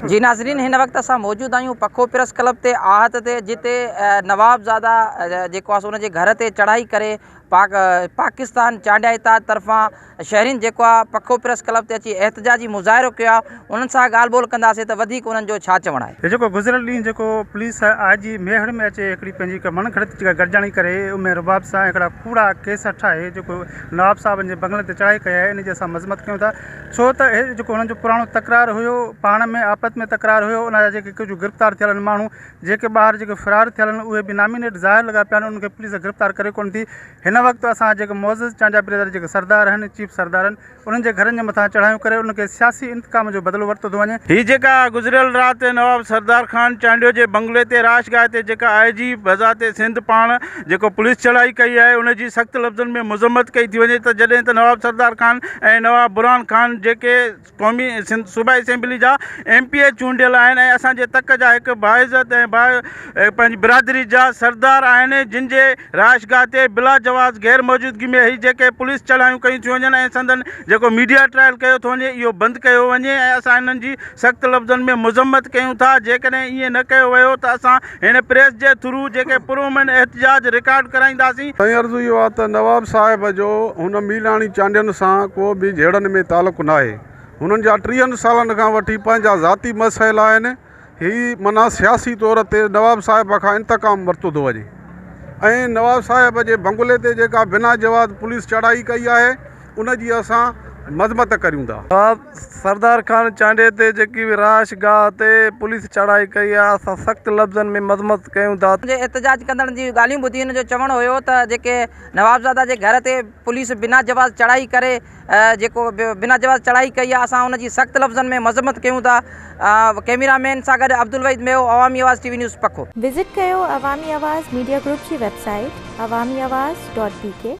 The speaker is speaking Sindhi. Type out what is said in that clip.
جي ناظرين هن وقت اسان موجود آهيون پکو پريس ڪلب تي آهت تي جتي نوابزاده جيڪو آهي سو ان جي گهر تي چڙهائي ڪري پاڪ پاڪستان چانڊيا اتحاد طرفان شهرين جيڪو آهي پکو پريس ڪلب تي اچي احتجاجي مظاهرو ڪيو آهي انهن سان ڳالهه ٻولهه ڪنداسين ته وڌيڪ انهن جو ڇا چوڻ آهي. هي جيڪو گذريل ڏينهن جيڪو پوليس I جي ميهڙ ۾ اچي هڪڙي پنهنجي هڪ من گهڙت جيڪا گڏجاڻي ڪري ان ۾ رباب سان هڪڙا ڪوڙا ڪيس ٺاهي جيڪو نواب صاحبن جي بنگلن تي چڙهائي ڪئي آهي ان جي اسان مذمت ڪيون ٿا ڇو ته هي جيڪو هنن جو پراڻو تڪرار هيو پاڻ ۾ آپت ۾ تڪرار هيو ان جا جيڪي ڪجهه گرفتار ٿيل آهن ماڻهو جيڪي ٻاهر جيڪي فرار ٿيل آهن اهي به نامينيٽ ظاهر لڳا پيا آهن انهن کي پوليس گرفتار ڪري ڪونه ٿي هن وقت اسان جيڪي معزز چانڊيا برادري جيڪي سردار آهن چيف سردار آهن انهن جي گهرن جي مٿان چڙهايون ڪري انهن کي سياسي انتقام جو بدلو ورتو ٿو وڃي. هي جيڪا گذريل رات نواب سردار خان چانڊيو جي بنگلي تي رهائشگاهه تي جيڪا آء جي بذات سنڌ پاڻ جيڪو پوليس چڙهائي ڪئي آهي ان جي سخت لفظن ۾ مذمت ڪئي ٿي وڃي ته جڏهن ته نواب سردار خان ۽ نواب برهان خان جيڪي قومي سنڌ صوبائي اسيمبلي جا ايم پي اي چونڊيل آهن ۽ اسان جي تڪ جا هڪ باعزت ۽ با پنهنجي برادري جا سردار آهن جن جي رهائشگاهه تي بلا جواز غير موجودگي ۾ هي جيڪي پوليس چڙهايون ڪيون ٿيون وڃن ۽ سندن جيڪو ميڊيا ٽرائل ڪيو ٿو وڃي اهو بند ڪيو وڃي ۽ اسان انهن جي سخت لفظن ۾ مذمت ڪيون ٿا جيڪڏهن ائين نه ڪيو ويو ته اسان هن پريس جي ٿرو جيڪي پرامن احتجاج رڪارڊ ڪرائينداسين. سائين عرض اهو آهي ته نواب صاحب جو هن ميلاڻي چانڊين سان ڪو به جهيڙن ۾ تعلق ناهي. هنن جا ٽيهن سالن کان وٺي پنهنجا ذاتي مسئلا آهن. هي معنيٰ سياسي طور تي نواب صاحب کان انتقام ورتو ٿو وڃي ۽ نواب صاحب جي بنگلي تي جيڪا بنا جواز پوليس چڙهائي ڪئي آهي ان جي اسان مذمت ڪريون ٿا. نواب سردار خان چانڊيي تي جيڪي به رهائش گاهه تي پوليس چڙهائي ڪئي آهي اسان سخت لفظن ۾ مذمت ڪيون ٿا. جي احتجاج ڪندڙن جون ڳالهيون ٻڌي هن جو چوڻ هيو ته جيڪي نوابزاده جي گهر تي پوليس بنا جواز چڙهائي ڪري جيڪو بنا جواز چڙهائي ڪئي آهي اسان ان جي سخت لفظن ۾ مذمت ڪيون ٿا ڪئميرا مين سان گڏ عبدالوحيد ميو عوامي آواز ٽي وي نيوز پکو. وزٽ ڪيو عوامي آواز ميڊيا گروپ جي website Awami Awaz dot B K.